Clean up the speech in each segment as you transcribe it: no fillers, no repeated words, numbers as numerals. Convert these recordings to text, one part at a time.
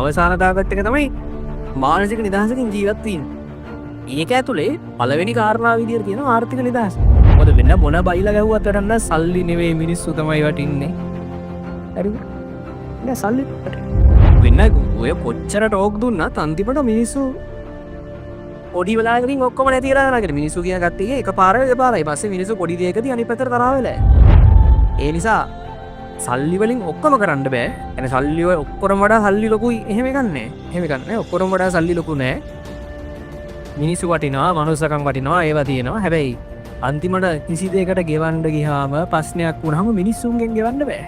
අවසාන ටාගට් එක තමයි මානසික නිදහසකින් ජීවත් වීම. ඒක ඇතුලේ පළවෙනි කාරණා විදියට තියෙනවා ආර්ථික නිදහස. මොකද වෙන මොන බයිලා ගැහුවත් වැඩක් නෑ, සල්ලි නෙවෙයි මිනිස්සු තමයි වටින්නේ. හරිද? නෑ, සල්ලි වෙන ඔය කොච්චර ටෝක් දුන්නත් අන්තිමට මිනිස්සු පොඩි වෙලාවකින් ඔක්කොම නැති වෙලා යනවා කියන්නේ. මිනිස්සු කියන කට්ටියගේ එක පාර දෙපාරයි. පස්සේ මිනිස්සු පොඩි දෙයකදී අනිත් පැත්තට තරහ වෙලා යනවා. ඒ නිසා සල්ලි වලින් ඔක්කොම කරන්න බෑ. يعني සල්ලි ඔය ඔක්කොම වඩා සල්ලි ලොකුයි එහෙම එකක් නෑ. එහෙම එකක් නෑ. ඔක්කොම වඩා සල්ලි ලොකු නෑ. මිනිස්සු වටිනවා, මනුස්සකම් වටිනවා, ඒවා තියෙනවා. හැබැයි අන්තිමට කිසි දෙයකට ගෙවන්න ගියාම, ප්‍රශ්නයක් වුණාම මිනිස්සුන්ගෙන් ගෙවන්න බෑ.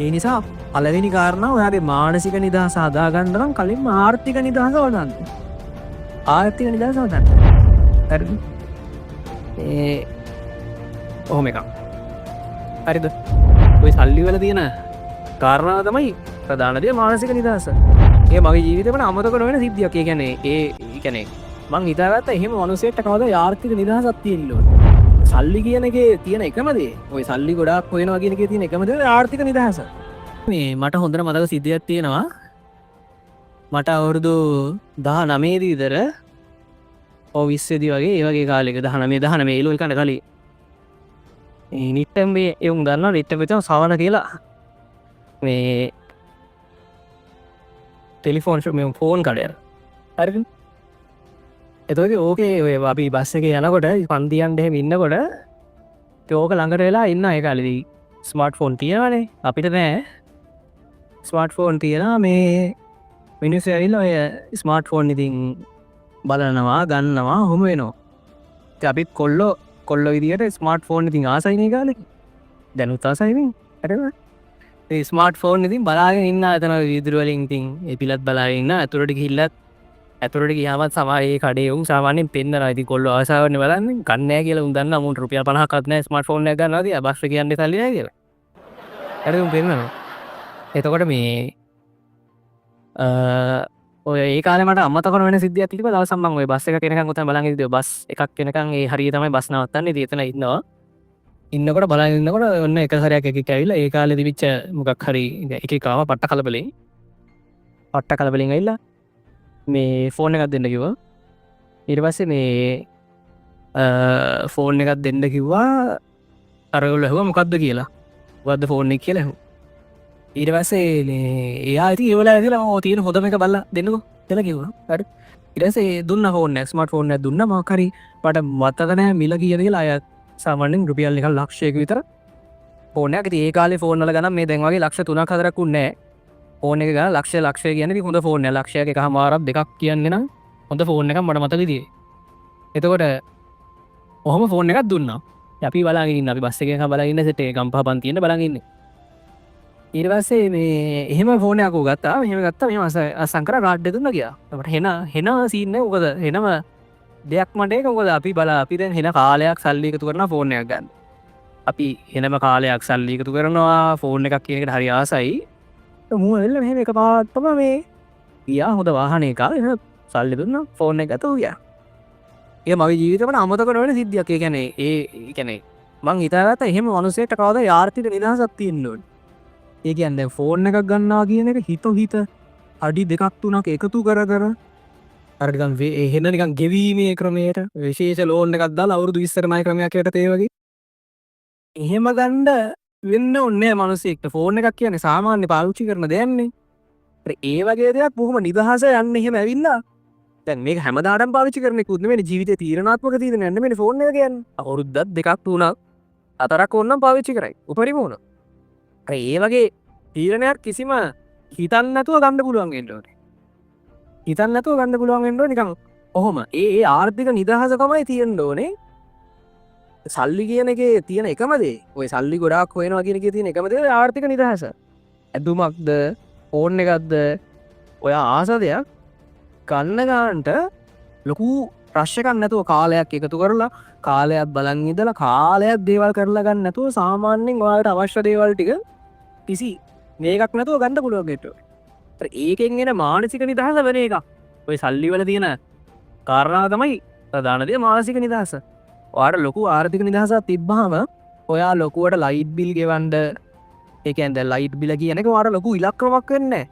ඒ නිසා පළවෙනි කාරණාව, ඔයාගේ මානසික නිදහස හදාගන්න නම් කලින්ම ආර්ථික නිදහස හදන්න. ආර්ථික නිදහස හදන්න. හරිද? ඒ ඔහොම එකක්. හරිද? ඔය සල්ලි වල තියෙන කාරණාව තමයි ප්‍රධාන දේ මානසික නිදහස. ඒ මගේ ජීවිතේම අමතක නොවන සිද්ධියක්. ඒ කියන්නේ ඒ ඒ කියන්නේ මං හිතාගත්තා එහෙම මිනිස්සෙක්ට කවදා ආර්ථික නිදහසක් තියෙන්න ඕන. සල්ලි කියන එකේ තියෙන එකම දේ, ඔය සල්ලි ගොඩාක් හොයනවා කියන එකේ තියෙන එකම දේ ආර්ථික නිදහස. මේ මට හොඳට මතක සිද්ධියක් තියෙනවා. මට අවුරුදු 19 දී විතර, ඔව්, 20 දී වගේ, ඒ වගේ කාලෙක, 19 19 ඒ ලෝක කන කලින් මේ නිට්ටම්බේ එවුන් දන්නවා, නිට්ටම්බේ තමයි සවන කියලා මේ ටෙලිෆෝන් ෂොප්, මේ ෆෝන් කඩයක්. හරිද? එතකොට ඕකේ ඔය අපි බස් එකේ යනකොට පන්ති යන්න එහෙම ඉන්නකොට ඉතින් ඕක ළඟට වෙලා ඉන්න. ඒ කාලේදී ස්මාර්ට් ෆෝන් තියෙනවනේ, අපිට නෑ. ස්මාර්ට් ෆෝන් තියෙනවා. මේ මිනිස්සු ඇවිල්ලා ඔය ස්මාර්ට් ෆෝන් ඉතින් බලනවා, ගන්නවා, ඔහොම වෙනවා. ඉතින් අපිත් කොල්ලෝ කොල්ලෝ විදියට ස්මාර්ට් ෆෝන් ඉතින් ආසයිනේ ඒ කාලේ. දැනුත් ආසයිනේ. හරිද? ඒ ස්මාර්ට් ෆෝන් ඉතින් බලාගෙන ඉන්න එතන වීදුරු වලින්. ඉතින් ඒ පිලත් බලාගෙන ඉන්න. ඇතුළට ගිහිල්ලත්, ඇතුළට ගියාමත් සමහර ඒ කඩේ උන් සාමාන්‍යයෙන් පෙන්නනවා. ඉතින් කොල්ලෝ ආසාවනේ බලන්නේ. ගන්න නෑ කියලා උන් දන්නවා. මුන්ට රුපියල් 50ක්වත් නෑ ස්මාර්ට් ෆෝන් එකක් ගන්නවා තියා බස් එකේ යන්නේ සල්ලි නෑ කියලා. හරි, උන් පෙන්නනවා. එතකොට මේ ඔය ඒ කාලේ මට අමතක නොවන සිද්ධියක් තිබ්බා. දවසක් මං ඔය බස් එකක් එනකන් ඔතන බලන් හිටියා. බස් එකක් එනකන් ඒ හරිය තමයි බස් නවත්තන්නේ. ඉතින් එතන ඉන්නවා. ඉන්නකොට බලන් ඉන්නකොට ඔන්න එක සැරයක් එකෙක් ඇවිල්ලා, ඒ කාලේ තිබිච්ච මොකක් හරි එකෙක් ආවා පට්ට කලබලෙන්. පට්ට කලබලෙන් ඇවිල්ලා මේ ෆෝන් එකක් දෙන්න කිව්වා. ඊට පස්සේ මේ ෆෝන් එකක් දෙන්න කිව්වා. අර ඒගොල්ලෝ ඇහුවා මොකද්ද කියලා. මොකද්ද ෆෝන් එක කියලා ඇහුවා. ඊට පස්සේ මේ එයා ඉතින් ඒ වෙලාවේ ඉඳලා ඔව්, තියෙන හොඳම එක බලලා දෙන්නකෝ කියලා කිව්වා. හරි. ඊට පස්සේ දුන්නා ෆෝන් එක, ස්මාර්ට් ෆෝන් එකක් දුන්නා. මොකක් හරි මට මතක නෑ මිල කීයද කියලා. අය සාමාන්‍යයෙන් රුපියල් නිකන් ලක්ෂයක විතර ෆෝන් එකක්. ඉතින් ඒ කාලේ ෆෝන් වල ගණන් මේ දැන් වගේ ලක්ෂ 3ක් 4ක් උන්නේ නෑ. ෆෝන් එක ගණන් ලක්ෂ ලක්ෂය කියන්නේ ඉතින් හොඳ ෆෝන් එකක්. ලක්ෂයක් එකහමාරක් දෙකක් කියන්නේ නම් හොඳ ෆෝන් එකක් මට මතක විදියේ. එතකොට ඔහොම ෆෝන් එකක් දුන්නා. අපි බලාගෙන ඉන්න, අපි බස් එකේ නිකන් බලාගෙන ඉන්න සෙට් එක ගම්පහ පන්ති ඉන්න බලන් ඉන්නේ. ඊට පස්සේ මේ එහෙම ෆෝන් එකක් ඌ ගත්තා. මෙහෙම ගත්තා. මෙහෙම අස්සන් කරා, කාඩ් එක දුන්නා ගියා. මට හෙන හෙන සීන් එක, මොකද හෙනම දෙයක් මට ඒක. මොකද අපි බලා අපි දැන් හෙන කාලයක් සල්ලි එකතු කරනවා ෆෝන් එකක් ගන්න. අපි හෙනම කාලයක් සල්ලි එකතු කරනවා ෆෝන් එකක් කියන එකට හරි ආසයි. මූ ඇවිල්ලා මෙහෙම එකපාරටම මේ ගියා, හොඳ වාහනයක ආවා. එහෙම සල්ලි දුන්නා, ෆෝන් එක ගත්තා, ඌ ගියා. ඒ මගේ ජීවිතේම අමතක නොවන සිද්ධියක්. ඒ කියන්නේ ඒ ඒ කියන්නේ මං හිතාගත්තා එහෙම මනුස්සයෙක්ට කවදා ආර්ථික නිදහසක් තියෙන්න ඕනේ. ඒ කියන්නේ දැන් ෆෝන් එකක් ගන්නවා කියන එක හිත හිත අඩි දෙකක් තුනක් එකතු කර කර අර නිකන් එහෙන නිකන් ගෙවීමේ ක්‍රමයට විශේෂ ලෝන් එකක් දාලා අවුරුදු 20කට ණය ක්‍රමයක් යටතේ වගේ එහෙම ගන්න වෙන්න ඕනේ නෑ මිනිස්සෙක්ට. ෆෝන් එකක් කියන්නේ සාමාන්‍ය පාවිච්චි කරන දෙයක් නේ. ඒ වගේ දෙයක් බොහොම නිදහස යන්න එහෙම ඇවිල්ලා. දැන් මේක හැමදාටම පාවිච්චි කරන එකකුත් නෙමෙයිනේ. ජීවිතේ තීරණාත්මක තීරණයක් නෙමෙයිනේ ෆෝන් එක කියන්නේ. අවුරුද්දක් දෙකක් තුනක් හතරක් ඕනනම් පාවිච්චි කරයි. උපරිම ඕන. අර ඒ වගේ තීරණයක් කිසිම හිතන්න නැතුව ගන්න පුළුවන් වෙන්න ඕනේ. හිතන්න නැතුව ගන්න පුළුවන් වෙන්න ඕනේ නිකන් ඔහොම. ඒ ඒ ආර්ථික නිදහස තමයි තියෙන්න ඕනේ. සල්ලි කියන එකේ තියෙන එකම දේ, ඔය සල්ලි ගොඩාක් හොයනවා කියන එකේ තියෙන එකම දේ ආර්ථික නිදහස. ඇඳුමක්ද ෆෝන් එකක්ද ඔයා ආස දෙයක් ගන්න ගන්නට ලොකු රෂ් එකක් නැතුව, කාලයක් එකතු කරලා, කාලයක් බලන් ඉඳලා, කාලයක් දේවල් කරලා ගන්න නැතුව, සාමාන්‍යයෙන් ඔයාලට අවශ්‍ය දේවල් ටික කිසි මේකක් නැතුව ගන්න පුළුවන් වෙන්න ඕනේ. ඒකෙන් එන මානසික නිදහස වෙන එකක්. ඔය සල්ලි වල තියෙන කාරණාව තමයි ප්‍රධාන දේ මානසික නිදහස. ඔයාට ලොකු ආර්ථික නිදහසක් තිබ්බහම ඔයා ලොකුවට ලයිට් බිල් ගෙවන්න, ඒ කියන්නේ දැන් ලයිට් බිල කියන එක ඔයාට ලොකු ඉලක්කමක් වෙන්නේ නැහැ.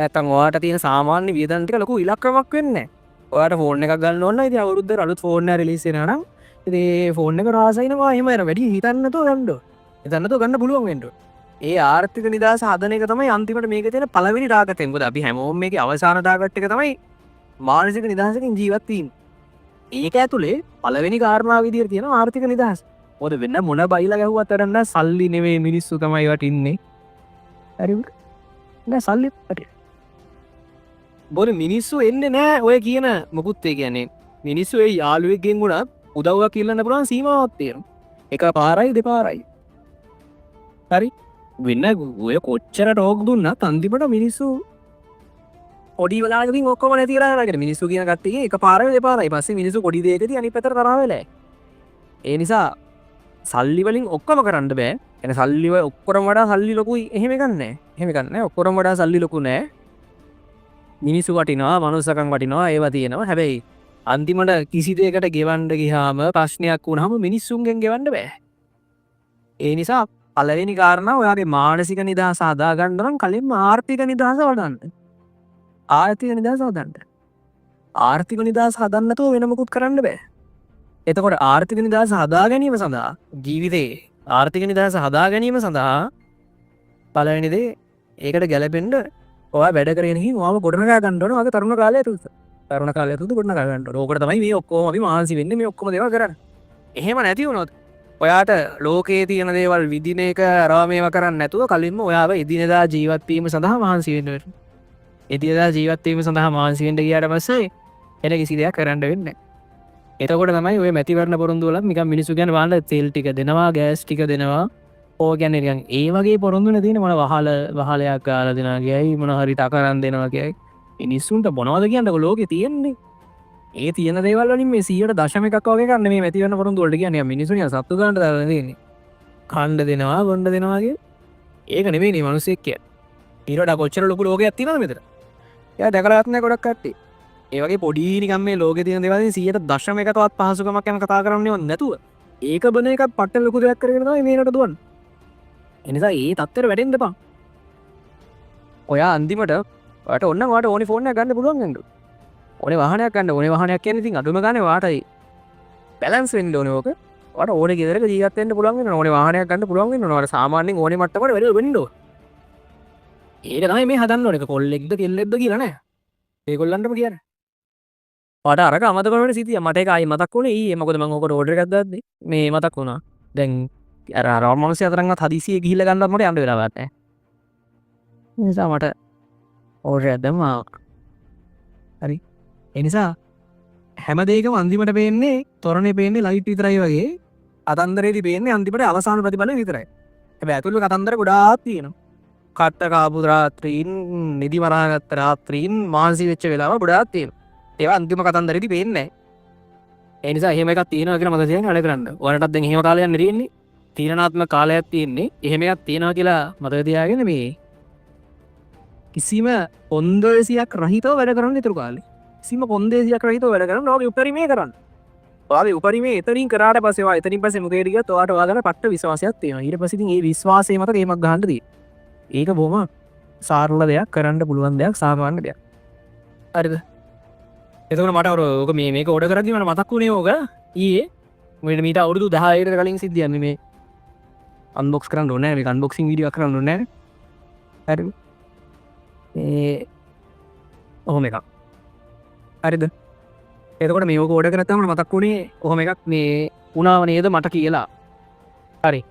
නැත්තම් ඔයාට තියෙන සාමාන්‍ය වියදම් ටික ලොකු ඉලක්කමක් වෙන්නේ නැහැ. ඔයාට ෆෝන් එකක් ගන්න ඕන නම් ඉතින් අවුරුද්දට අලුත් ෆෝන් එකක් රිලීස් වෙනවා නම් ඉතින් ඒ ෆෝන් එක රාසයිනවා. එහෙම අර වැඩි හිතන්නේ නැතුව ගන්න ඕන. හිතන්නේ නැතුව ගන්න පුළුවන් වෙන්න ඕන. ඒ ආර්ථික නිදහස හදන එක තමයි අන්තිමට මේකේ තියෙන පළවෙනි ටාගට් එක. මොකද අපි හැමෝම මේකේ අවසාන ටාගට් එක තමයි මානසික නිදහසකින් ජීවත් වීම. ඒක ඇතුලේ පළවෙනි කාරණාව විදියට තියෙනවා ආර්ථික නිදහස. මොකද වෙන මොන බයිලා ගැහුවත් වැඩක් නෑ, සල්ලි නෙවෙයි මිනිස්සු තමයි වටින්නේ. හරිද? නෑ, සල්ලි වටින්නේ. බොරු මිනිස්සු එන්නේ නෑ ඔය කියන මොකුත්. ඒ කියන්නේ මිනිස්සු ඒ යාළුවෙක්ගෙන් වුණත් උදව්වක් ඉල්ලන්න පුළුවන් සීමාවක් තියෙනවා. එක පාරයි දෙපාරයි. හරි? වෙන ඔය කොච්චර ටෝක් දුන්නත් අන්තිමට මිනිස්සු පොඩි වෙලාවකින් ඔක්කොම නැති වෙලා යනවා. කියන්නේ මිනිස්සු කියන කට්ටියගේ එක පාරයි දෙපාරයි. පස්සේ මිනිස්සු පොඩි දෙයකදී අනිත් පැත්තට තරහ වෙලා. ඒ නිසා සල්ලි වලින් ඔක්කොම කරන්න බෑ. يعني සල්ලි වල ඔක්කොටම වඩා සල්ලි ලොකුයි එහෙම එකක් නෑ. එහෙම එකක් නෑ. ඔක්කොටම වඩා සල්ලි ලොකු නෑ. මිනිස්සු වටිනවා, මනුස්සකම් වටිනවා, ඒවා තියෙනවා. හැබැයි අන්තිමට කිසි දෙයකට ගෙවන්න ගියාම ප්‍රශ්නයක් වුණාම මිනිස්සුන්ගෙන් ගෙවන්න බෑ. ඒ නිසා පළවෙනි කාරණා ඔයාගේ මානසික නිදහස හදා ගන්න නම් කලින්ම ආර්ථික නිදහස වඩන්න. ආර්ථික නිදහස හදන්න. ආර්ථික නිදහස හදන්න නැතුව වෙන මොකුත් කරන්න බෑ. එතකොට ආර්ථික නිදහස හදා ගැනීම සඳහා ජීවිතේ ආර්ථික නිදහස හදා ගැනීම සඳහා පළවෙනි දේ ඒකට ගැලපෙන්න ඔයා වැඩ කරගෙන ගිහින් ඔයාව ගොඩනගා ගන්න ඕන ඔයාගේ තරුණ කාලය ඇතුළත. තරුණ කාලය ඇතුළත ගොඩනගා ගන්න ඕන. ඕකට තමයි මේ ඔක්කොම අපි මහන්සි වෙන්නේ, මේ ඔක්කොම දේවල් කරන්නේ. එහෙම නැති වුණොත් ඔයාට ලෝකයේ තියෙන දේවල් විඳින එක අරවා මේවා කරන්නේ නැතුව කලින්ම ඔයාව එදිනෙදා ජීවත් වීම සඳහා මහන්සි වෙන්න වෙනවා. එදිනෙදා ජීවත් වීම සඳහා මහන්සි වෙන්න ගියාට පස්සේ එන කිසි දෙයක් කරන්න වෙන්නේ නැහැ. එතකොට තමයි ඔය මැතිවරණ පොරොන්දු වලත් නිකන් මිනිස්සු කියන්නේ බලන්න තෙල් ටික දෙනවා, ගෑස් ටික දෙනවා. ඕක කියන්නේ නිකන් ඒ වගේ පොරොන්දු නේ තියෙන්නේ. මොන වහලයක් ගාලා දෙනවා කියයි, මොන හරි තකරන් දෙනවා කියයි. මිනිස්සුන්ට මොනවද කියන්නකෝ ලෝකේ තියෙන්නේ. ඒ තියෙන දේවල් වලින් මේ 100.1ක් වගේ එකක් නෙමෙයි මැතිවරණ පොරොන්දු වලට කියන්නේ. මිනිස්සු නිකන් සත්තු ගන්නට දාලා තියෙන්නේ. කණ්ඩ දෙනවා, බොණ්ඩ දෙනවා කිය. ඒක නෙමෙයි නේ මිනිස්සෙක් කියන්නේ. ඊට වඩා කොච්චර ලොකු ලෝකයක් තියෙනවද මෙතන? එයා දැකලාවත් නෑ ගොඩක් කට්ටිය. ඒ වගේ පොඩි නිකන් මේ ලෝකේ තියෙන දේවල් වලින් 100.1කවත් පහසුකමක් ගැන කතා කරන්නේ නැතුව ඒක බන එකක් පට්ට ලොකු දෙයක් කරගෙන තමයි මේ රට දුවන්නේ. ඒ නිසා ඒ තත්ත්වෙට වැටෙන්න එපා. ඔයා අන්තිමට ඔයාට ඕන නම් ඔයාට ඕනේ ෆෝන් එකක් ගන්න පුළුවන් වෙන්න ඕනේ. ඕනේ වාහනයක් ගන්න ඕනේ. වාහනයක් කියන්නේ ඉතින් අඩුම ගානේ ඔයාටයි බැලන්ස් වෙන්න ඕනේ ඕක. ඔයාට ඕනේ ගෙදරක ජීවත් වෙන්න පුළුවන් වෙන්න ඕනේ. ඕනේ වාහනයක් ගන්න පුළුවන් වෙන්න ඕනේ. ඔයාට සාමාන්‍යයෙන් ඕනේ මට්ටමකට වැඩ වෙන්න ඕනේ. ඒක තමයි මේ හදන්න ඕනේ. ඒක කොල්ලෙක්ද කෙල්ලෙක්ද කියලා නෑ. ඒගොල්ලන්ටම කියන්නේ. ඔයාට අරක අමතක වෙන සිතිය මට ඒක ආයේ මතක් වුණේ ඊයේ. මොකද මං ඕකට ඕඩර් එකක් දාද්දි මේ මතක් වුණා. දැන් අර අර මනුස්සයා තරම්වත් හදිසියේ ගිහිල්ලා ගන්නවත් මට යන්න වෙලාවක් නෑ. ඒ නිසා මට ඕඩර් එකක් දැම්මා. හරි. ඒ නිසා හැම දෙයකම අන්තිමට පේන්නේ තොරණේ පේන්නේ ලයිට් විතරයි වගේ, කතන්දරේදී පේන්නේ අන්තිමට අවසාන ප්‍රතිඵලය විතරයි. හැබැයි ඇතුළේ කතන්දර ගොඩාක් තියෙනවා. කට්ට කාපු රාත්‍රීන්, නිදි මරාගත්ත රාත්‍රීන්, මහන්සි වෙච්ච වෙලාව ගොඩාක් තියෙනවා. ඒවා අන්තිම කතන්දරේදී පේන්නේ නැහැ. ඒ නිසා එහෙම එකක් තියෙනවා කියලා මතක තියාගන්න වැඩ කරන්න. ඔයාලටත් දැන් එහෙම කාලයක් නෙවෙයි තියෙන්නේ. තීරණාත්මක කාලයක් තියෙන්නේ. එහෙම එකක් තියෙනවා කියලා මතක තියාගෙන මේ කිසිම කොන්දේසියක් රහිතව වැඩ කරන්න ඉතුරු කාලේ. කිසිම කොන්දේසියක් රහිතව වැඩ කරන්න ඔයාගේ උපරිමය කරන්න. ඔයාගේ උපරිමය එතනින් කරාට පස්සේ ඔයා එතනින් පස්සේ මොකේද ගියත් ඔයාට ඔයා ගැන පට්ට විශ්වාසයක් තියෙනවා. ඊට පස්සේ ඉතින් ඒ විශ්වාසය මත ගේමක් ගහන්න තියෙනවා. ඒක බොහොම සරල දෙයක්, කරන්න පුළුවන් දෙයක්, සාමාන්‍ය දෙයක්. හරිද? එතකොට මට අර ඕක මේ මේක ඕඩර් කරද්දි මට මතක් වුණේ ඕක ඊයේ මීට අවුරුදු 10කට කලින් සිද්ධියක් මේ අන්බොක්ස් කරන්න ඕනේ නෑ. මේක අන්බොක්සිං වීඩියෝ එකක් කරන්න ඕනේ නෑ. හරිද? මේ ඔහොම එකක්. හරිද? එතකොට මේ ඕක ඕඩර් කරත්තාම මට මතක් වුණේ ඔහොම එකක් මේ වුණාව නේද මට කියලා. හරි.